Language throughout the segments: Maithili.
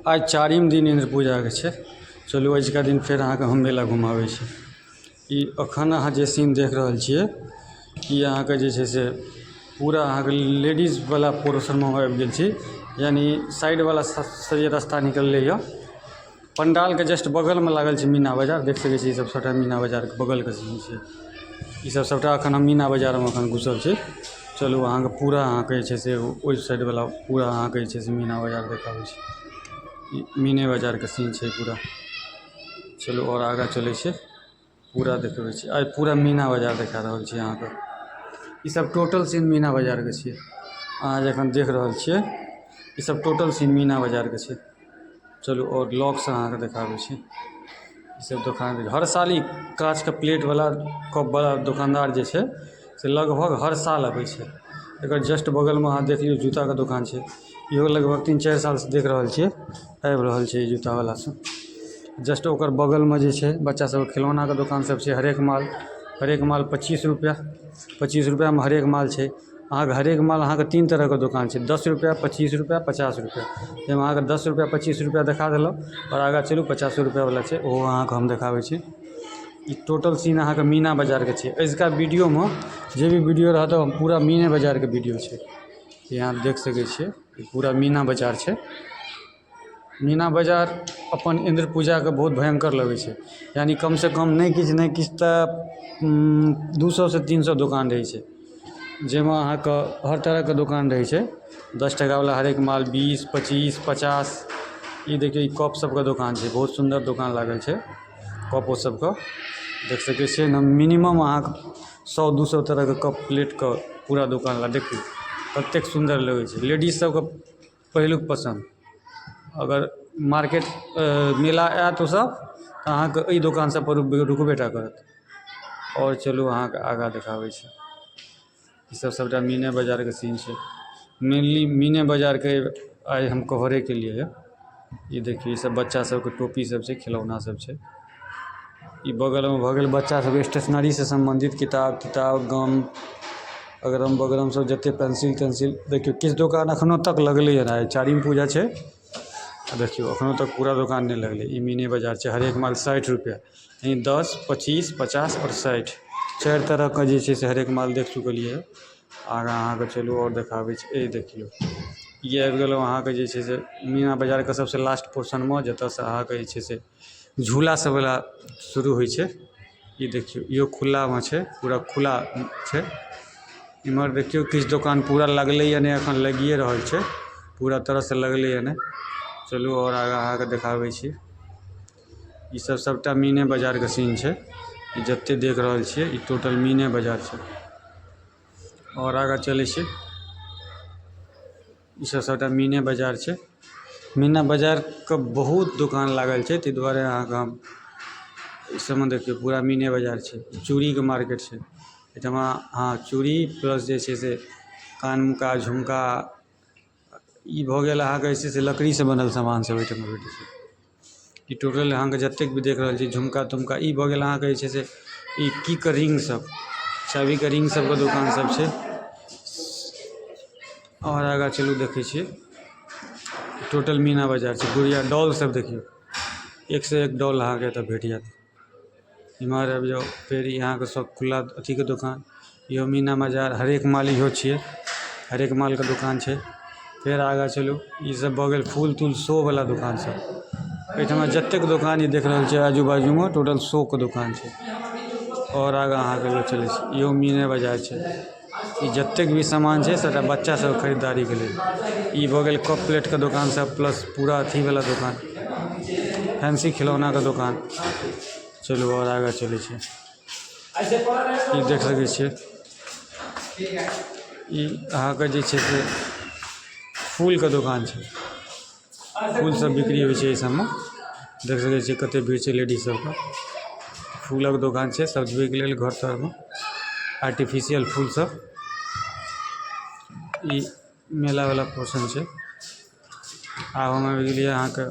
आइ चारिम दिन इन्द्र पूजाके छै। चलू अजुका दिन फेर अहाँके हम मेला घुमाबै छी। ई अखन अहाँ जे सीन देख रहल छियै, ई अहाँके जे छै से पूरा अहाँके लेडीज वाला पोर्शन मे आबि गेल छी, यानी साइड वाला से जे रास्ता निकलले ये। पंडाल के जस्ट बगल में लागल छै मीना बाजार। देख सके छी ई सब सबटा मीना बाजार के बगल के सीन छै। ई सब सबटा अखन हम मीना बाजार में अखन घुसल छी। चलू अहाँके पूरा अहाँके जे छै से ओहि साइड वाला पूरा अहाँके जे छै से मीना बाजार देखाबै छी। ई मीने बाजार के सीन छै पूरा। चलू और आगा चलै छी, पूरा देखबै छी। आइ पूरा मीना बाजार देखा रहल छी अहाँके। ई सब टोटल सीन मीना बाजार के छियै। अहाँ जखन देख रहल छियै, ई सब टोटल सीन मीना बाजार के छै। चलू और लग से अहाँके देखाबै छी। ई सब दोकान हर साल ई काँच के प्लेट वाला कप वाला दुकानदार जे छै से लगभग हर साल अबै छै। एकर जस्ट बगल में अहाँ देख लियौ, जूता के दुकान छै। इहो लगभग 3-4 साल से देख रहल छियै, आबि रहल छै ई जूता वाला सब। जस्ट ओकर बगल में जे छै बच्चा सब के खिलौना के दुकान सब छै। हरेक माल, हरेक माल 25 रुपया, 25 रुपया में हरेक माल छै अहाँके। हरेक माल अहाँके तीन तरह के दोकान छै: 10 रुपया, 25 रुपया, 50 रुपया। जाहिमे अहाँके 10 रुपया, 25 रुपया देखा देलहुँ। आओर आगाँ चलू, 50 रुपया वाला छै, ओहो अहाँके हम देखाबै छी। ई टोटल सीन अहाँके मीना बाजारके छै। अजुका वीडियोमे जे भी वीडियो रहत, ओ पूरा मीने बाजारके वीडियो छै। यहाँ देख सकै छियै, ई पूरा मीना बाजार छै। मीना बाजार अपन इन्द्र पूजाके बहुत भयङ्कर लगै छै, यानि कमसँ कम नहि किछु नहि किछु तऽ 200सँ 300 दोकान रहै छै, जाहिमे अहाँके हर तरहके दोकान रहै छै। 10 टकावला हरेक माल, 20, 25, 50। ई देखियौ, ई कप सबके दोकान छै। बहुत सुन्दर दोकान लागल छै कपो सबके। देख सकै छियै ने, मिनिमम अहाँके 100-200 तरहके कप प्लेटके पूरा दोकान। देखियौ, कतेक सुन्दर लगै छै। लेडीज सबके पहिलुक पसन्द। अगर मार्केट मेला आयत ओसब, तऽ अहाँके एहि दोकान सब पर रुकबे टा करत। आओर चलू, अहाँके आगाँ देखाबै छी। ई सब सबटा मीने बाजारके सीन छै। मेनली मीने बाजारके आइ हम कवरे केलिए यऽ। ई देखियौ, ई सब बच्चा सबके टोपी सब छै, खिलौना सब छै। ई बगलमे भऽ गेल बच्चा सबके स्टेशनरीसँ सम्बन्धित किताब तिताब, गम अगरम बगरम सब जते पेंसिल तेंसिल। देखियौ, किछु दोकान अखनो तक लगले यऽ। आइ चारिम पूजा छै आ देखियौ, अखनो तक पूरा दोकान नहि लगलै। ई मीने बाजार छै। हरेक माल 60 रुपया, यानी 10, 25, 50 आओर 60, चारि तरहके जे छै से हरेक माल देख चुकलियै। आगाँ अहाँके चलू आओर देखाबै छी। ई देखियौ, ई आबि गेलहुँ अहाँके जे छै से मीना बाजारके सबसँ लास्ट पोर्शनमे, जतऽसँ अहाँके जे छै से झूला सबवला शुरू होइ छै। ई देखियौ, इहो खुलामे छै, पूरा खुला छै। इम्हर देखियौ, किछु दोकान पूरा लगलैए नहि, एखन लगिए रहल छै, पूरा तरहसँ लगलैए नहि। चलू, आओर आगाँ अहाँके देखाबै छी। ई सब सबटा मीने बाजारके सीन छै। ई जते देख रहल छियै, ई टोटल मीने बाजार छै। आओर आगाँ चलै छी। ई सब सबटा मीने बाजार छै। मीना बाजारके बहुत दोकान लागल छै, ताहि दुआरे अहाँके हम ई सबमे देखियौ, पूरा मीने बाजार छै। चूड़ीके मार्केट छै एहिठमा। हँ, चूड़ी प्लस जे छै से कानका झुमका। ई भऽ गेल अहाँके जे छै से लकड़ीसँ बनल सामान सब एहिठमा भेटै छै। ई टोटल अहाँके जतेक भी देख रहल छी, झुमका तुमका। ई भऽ गेल अहाँके जे छै से ई की के रिंग सब, चाभीके रिंग सबके दोकान सब छै। आओर आगाँ चलू, देखै छियै। टोटल मीना बाजार छै। गुड़िया डॉल सब देखियौ, एक से एक डॉल अहाँके एतऽ भेट जायत। इम्हर आबि जाउ फेर, ई अहाँके सब खुला अथीके दोकान। इहो मीना बाजार, हरेक माल इहो छियै, हरेक मालके दोकान छै। फेर आगाँ चलू, ई सब भऽ गेल फूल तूल शो वाला दोकान सब। एहिठमा जतेक दोकान ई देख रहल छियै आजू बाजूमे, टोटल शो के दोकान छै। आओर आगाँ अहाँके लऽ चलै छी। इहो मीने बाजार छै। ई जतेक भी सामान छै, सबटा बच्चा सब खरीदारीके लेल। ई भऽ गेल कप प्लेटके दोकान सब, प्लस पूरा अथी वाला दोकान, फैंसी खिलौनाके दोकान। चलू, आओर आगाँ चलै छी। ई देख सकै छियै, ई अहाँके जे छै से फूलके दोकान छै। फूल सब बिक्री होइ छै एहि सबमे। देख सकै छियै, कते भीड़ छै लेडीज सबके। फूलक दोकान छै, सजबैके लेल घर तरमे आर्टिफिशियल फूल सब। ई मेला वाला पोर्शन छै। आब हम आबि गेलियै अहाँके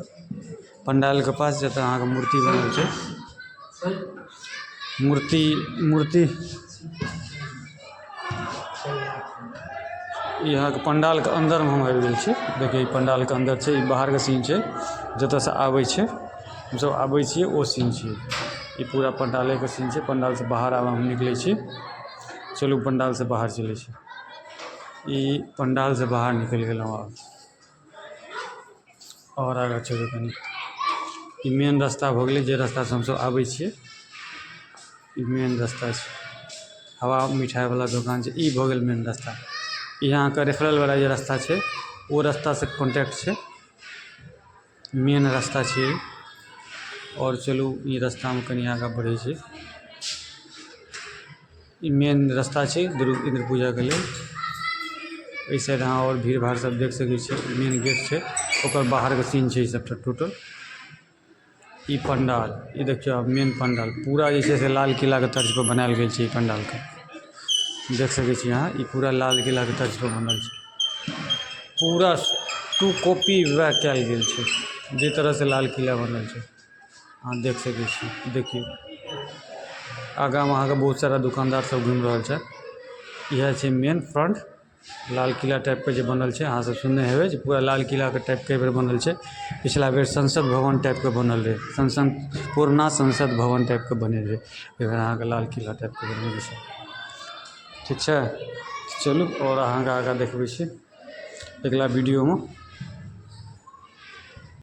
पंडालके पास, जतऽ अहाँके मूर्ति बनल छै। मूर्ति मूर्ति ई अहाँके पण्डालके अन्दरमे हम आबि गेल छी। देखियौ, ई पण्डालके अन्दर छै। ई बाहरके सीन छै, जतयसँ आबै छै, हमसभ आबै छियै, ओ सीन छियै। ई पूरा पण्डालेके सीन छै। पण्डालसँ बाहर आब हम निकलै छी। चलू, पण्डालसँ बाहर चलै छी। ई पण्डालसँ बाहर निकलि गेलहुँ आब आओर आगाँ चलू कनि। ई मेन रास्ता भऽ गेलै, जे रास्तासँ हमसभ आबै छियै। ई मेन रास्ता छै। हवा मिठाइवला दोकान छै। ई भऽ गेल मेन रास्ता। ई अहाँके रेफरलवला जे रास्ता छै, ओ रास्तासँ कॉन्टैक्ट छै। मेन रास्ता छै। आओर चलू, ई रास्तामे कनि आगाँ बढ़ै छै। ई मेन रास्ता छै इन्द्र पूजाके लेल। एहि साइड अहाँ आओर भीड़ भाड़ सब देख सकै छियै। मेन गेट छै, ओकर बाहरके सीन छै ई सबटा टोटल। ई पंडाल, ई देखियौ आब मेन पंडाल पूरा जे छै से लाल किलाके तर्ज पर बनायल गेल छै। ई पंडालके देख सकै छी अहाँ। ई पूरा लाल किलाके तर्ज पर बनल छै। पूरा टू कॉपी वएह कयल गेल छै, जे तरहसँ लाल किला बनल छै। अहाँ देख सकै छी। देखियौ, आगाँमे अहाँके बहुत सारा दुकानदार सब घुमि रहल छै। इएह छै मेन फ्रंट, लाल किला टाइपके जे बनल छै। अहाँ सब सुनने हेबै जे पूरा लाल किलाके टाइपके एहिबेर बनल छै। पिछला बेर संसद भवन टाइपके बनल रहै, संसद, पुरना संसद भवन टाइपके बनल रहै। एहिबेर अहाँके लाल किला टाइपके बनल छै। ठीक छै, चलू, आओर अहाँके आगाँ देखबै छी अगिला वीडियोमे।